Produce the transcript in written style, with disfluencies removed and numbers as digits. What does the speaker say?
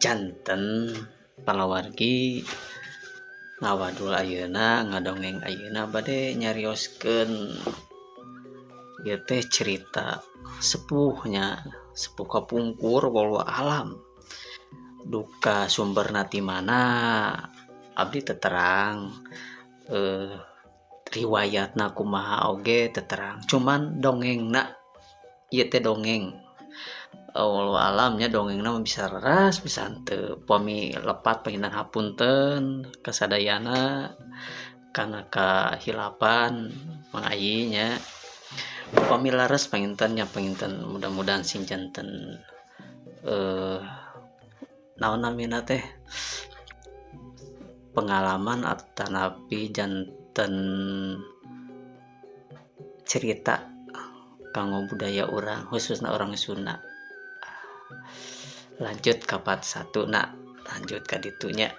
Janten palawargi ngawadul ayeuna, ngadongeng ayeuna, bade nyarioskeun ieu teh cerita sepuhnya, sepuh kapungkur. Wallahu alam duka sumberna ti mana, abdi teu terang, riwayatna kumaha oge teu terang, cuman dongengna ieu teh dongeng. Wallahu alam nya, dongengna mah bisa leres, bisa henteu. Upami lepat, panginten hapunten kasadayana kana kahilapan Mang Ayi nya. Upami leres, panginten nya, panginten mudah-mudahan sing janten naon namina teh, pengalaman atanapi janten cerita kanggo budaya urang, khususna orang Sunda. Lanjut ka part 1 na, lanjut ka ditu nya.